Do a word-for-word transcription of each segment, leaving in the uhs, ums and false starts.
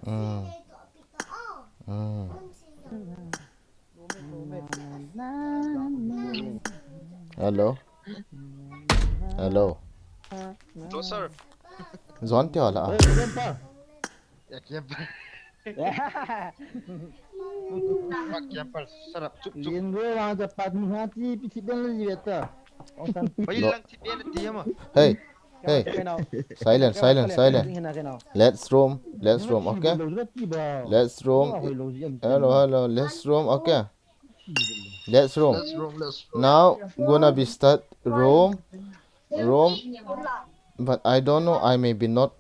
Mm. Mm. Hello. Hello. Hello, sir. John te hola. Hey, Grandpa. Ya, Grandpa. Grandpa, sir, chup, chup. Lin ro wang ja pat ni ha ti pi ti ben li ta. Ong san. Bai lang ti ben ti ma. Hey. Hey, silent, silent, silent. Let's roam, let's roam, okay? Let's roam. Hello, hello, let's roam, okay? Let's roam. Let's roam, let's roam. Now gonna be start roam, roam. But I don't know, I may be not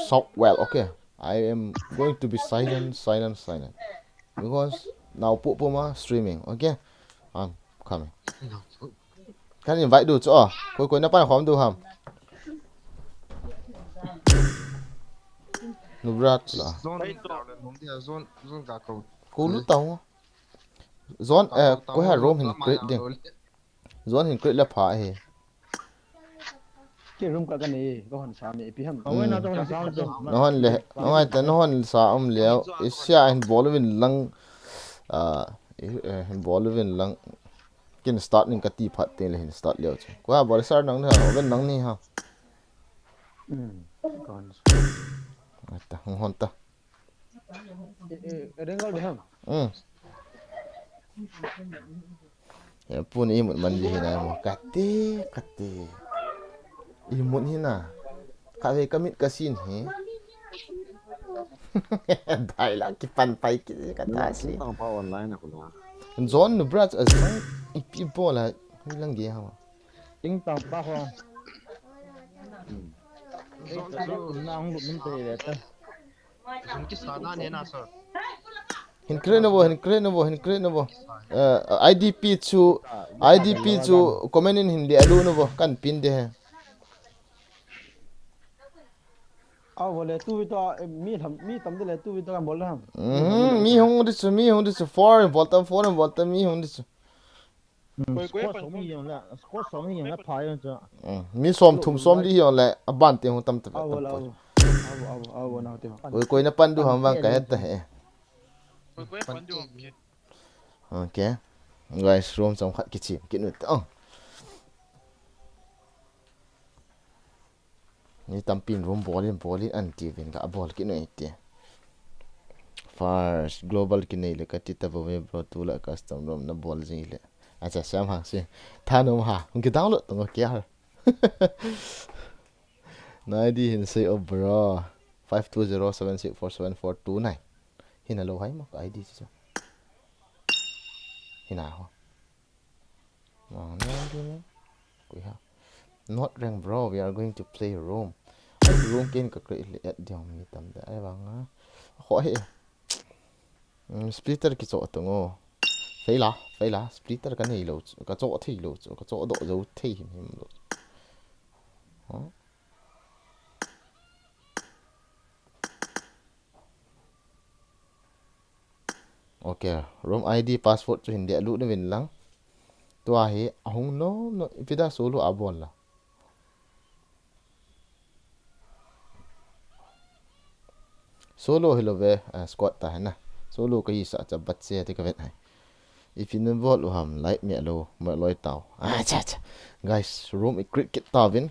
so well, okay? I am going to be silent, silent, silent. Because now pu pu ma streaming, okay? I'm coming. Kan invite du chu, oh. Koi, koi na pan khom du ham. Nubrat la. Zone, zone, zone ga ko. Ko lu tau. Zone, eh, ko ha room hin create ding. Zone hin create la pha hi. Ke room ka ka ni, ko hon sa mi pi ham. Ko na to hon sa to. No hon le, no hon te, no hon sa um leo. Isia hin bol vin lang. Ah, eh, hin bol vin lang. Kin start ning kati phat te le hin start leo chu. Ko ha bol sar nang ni ha, oven nang ni ha. Hmm. Ko hon. Ata, hon ta. Eh, eh, Rengal de ham. Hmm. Ya, pun imut man ji hina mo. Kati, kati. Imut hina. Ka ve ka mit ka sin hi. Dai la ki pan pai ki ka ta si. Tang pa online ko la. John nu brat as ipi bola. Ni lang ge ha. Ting tang pa ho. Zone, zone. Na hung lut min te le ta. Zone ki sa na ne na, sir. Hin create na bo, hin create na bo, hin create na bo. Eh, I D P chu, I D P chu comment in hin le alu na bo, kan pin de he. Aw, bo le tu vi to, eh, mi tham, mi tam de le tu vi to kan bol ham. Mhm, mi hung di chu, mi hung di chu, four in bol ta, four in bol ta, mi hung di chu. Hmm, koi, koi squad som hi jong le, squad som hi jong le pha jong chu. Hmm, mi som thum som di hi jong le, aban te hung tam ta. Aw, aw, aw, aw, aw, na te. Koi, koi na pan du ham vang ka het ta he. Koi, koi pan du ham ke. Okay. Guys, room chom khat kichim kit nu ta. Mi tampin room bol in, bol in an ti vin ka bol kit nu e ti. First, global kinei le kati ta bo ve bro, tu la custom room na bol jing le. Acha, siam hang si. Thanom ha. Hung ki download tong kia. Na I D hin sei o bro. Five two zero seven six four seven four two nine. Hina lo hai ma ka I D chu. Hina ho. Vang na I D ne. Kui ha. Not rank bro, we are going to play room. Ai room ken ka create le add diang mi tam da. Ai vang a. Ho he. Mm, splitter kicho tung o. Fail a, fail a, splitter ka nei lou chu, ka cho thei lou chu, ka cho doh jou thei him him lou chu. Huh? Okay, room I D password chu hin deh lut uvin lang. Tua hi ahung nom nom, ipi da solo a bol la. Solo hilou ve, ah, squad ta hina. Solo ka hisa cha bat che te ka vet hai. Ipi na bol u ham, like me lo, me loi tau. Ah, cha, cha. Guys, room i create kit ta vin.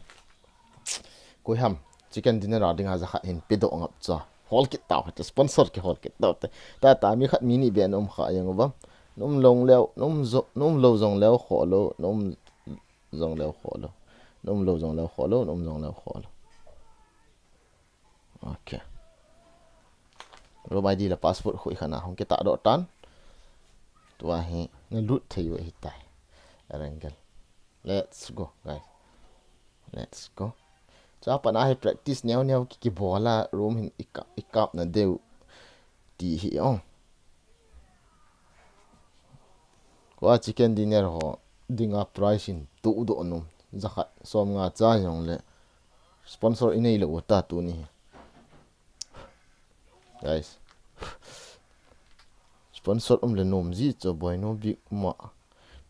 Koi ham, chicken dinner a ding a ja khat hin pe doh ngap cha. Hol kit tau, cha sponsor ki hol kit tau te. Ta, ta mi khat mi ni be nom kha yang uvam. Nom long leo, nom zo, nom lo jong leo kho lo, nom jong leo kho lo. Nom lo jong leo kho lo, nom jong leo kho lo. Okay. Room I D le password khu i kha na hung kita doh tan. Tua hi na lut thei u hi tai. Arangel. Let's go, guys. Let's go. Cha pa na hi practice neo neo ki ki bola room hin i ka, i kap na deu ti hi ong. Ko a chicken dinner ho dinga price in tudoh nom. Jakhat somnga cha jongle sponsor inei lou u ta tuni hi. Guys. Sponsor um le nom ji chu Boinu Big Ma.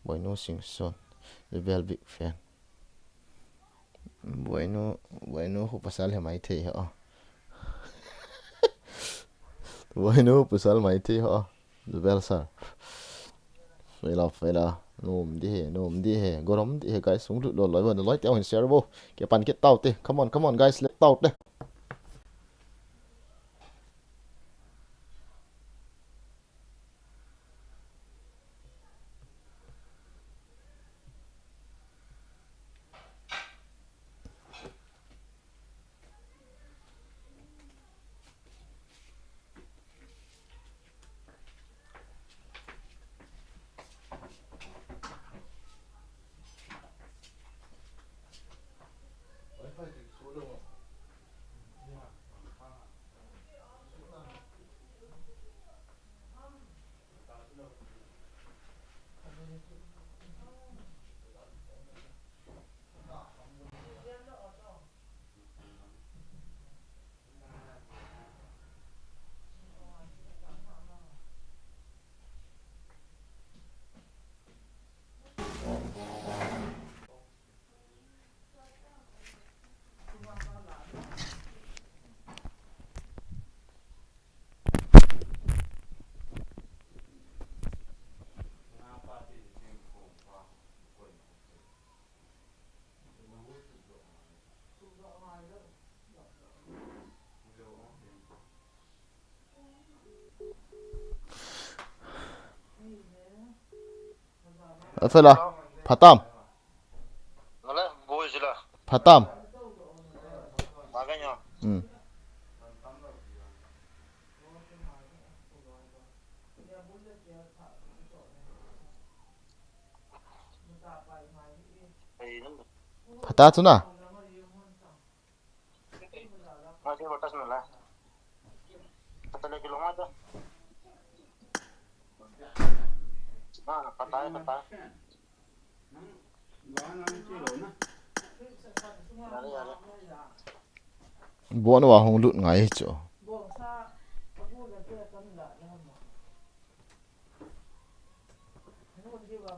Boinu Singson. Rebel Big Fan. Boinu, Boinu khu pasal hi maithei ho. Boinu pasal maithei ho. Rebel sir. Fail off, fail off. Nom di hi, nom di hi. Gorom di hi, guys. Hung lut loi loi bo, loi te hin share bo. Kei pan kit tau te. Come on, come on, guys. Let tau te. Afela, phatam. Nale, boi sila. Phatam. Maga nyo. Hmm. Phata chu na. Bon wa hung lut ngai chu.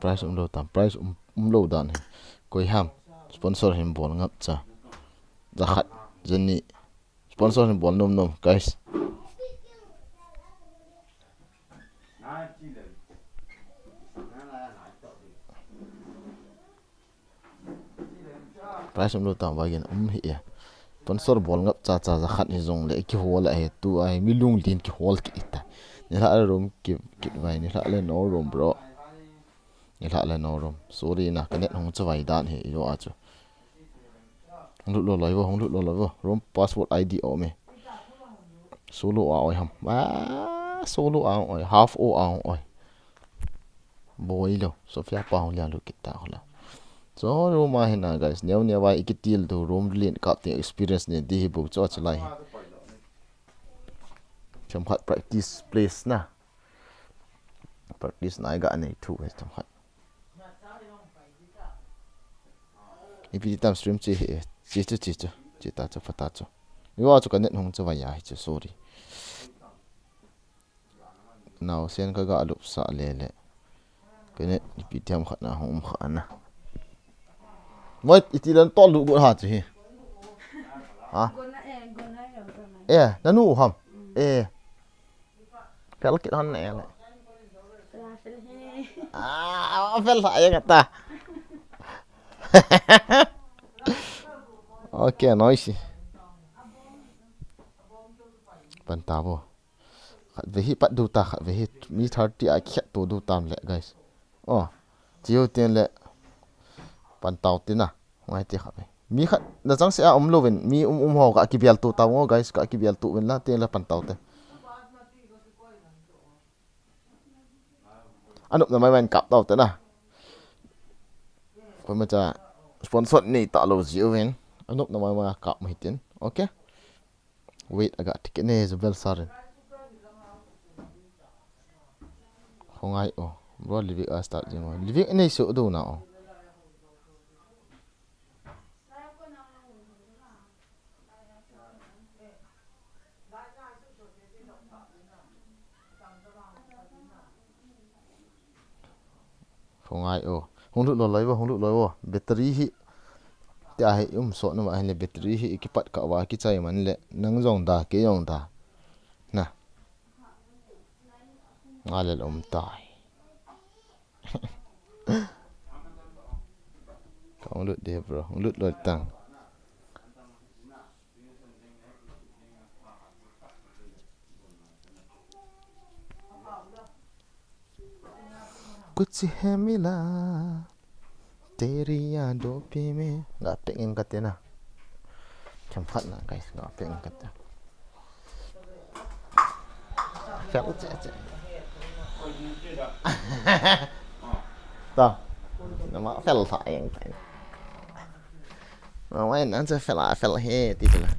Price um lou tam, price um, um lou dan hi. Koi ham, sponsor hin bol ngap cha. Jakhat, jani. Sponsor hin bol nom nom, guys. Price um lou tam, bargain um hi e. Sponsor bol ngap cha cha jakhat hi jongle kihol a hi tu a hi mi lunglen kihol kit ta. Nilhah le room ki, kit vai, nilhah le no room bro. Nilhah le no room. Sorry na, ka net hung chavai dan hi jo a chu. Hung lut lou loi vo, hung lut lou loi vo. Room password I D o me. Solo a oi ham. Ah, solo a oi, half o a oi. Boi lou, Sophia pa hung lian lut kit ta khu la. So, room a hi na, guys, neo neo vai i kitil tu room lien kap ti experience nei di hi bu chu a chu lai hi. Chomkhat practice place na. Practice na i ga nei thu hi chomkhat. Ipi ti tam stream chi hi, chi chu, chi chu, chi ta chu, pha ta chu. Iwa chu ka net hung chavai a hi chu, sorry. Naosen ka ga lup sah le le. Ka net ipi tiam khat na hung um kha na. Moi iti lan tol lu got ha chu hi. Ha? Gona e, gona e, gona e. Eh, nanu ham. Eh. Fel kit hon ne le. Fel, fel hi. Ah, fel ha e kata. Okay, noise. Pan ta bo. Khat ve hi pat du ta, khat ve hi mi thirty a khet to du tam le, guys. Oh, chiu tin le pan tau tin a, ngai ti khat ve. Mi khat na chang se a um lo vin, mi um um ho ka kibel to tau ngo, guys, ka kibel to vin la tin le pan tau te. Anop na mai mai kap tau te na. Koima cha sponsor nei ta lo jiu vin. Anop na mai mai kap mai tin. Okay. Wait, aga ticket ne, Zubel Sarin. Khongai o. Bro, Livik a start jing o. Livik nei so do na o. Hung ngai o. Hung lut loi loi vo, hung lut loi vo. Battery hi. Tia hi um so na ma hi le battery hi kipat ka va kichai man le. Nang jong da, kei jong da. Na. Nga le um tai. Ka hung lut de bro, hung lut loi tang. Kuch hai mila, teri yaadon pe main. Ga peng in kate na. Khem khat na, guys, ga peng in kate. Fel che che. Ta. Nama fel tha yang tai. Nama in an che fel a fel he ti che na.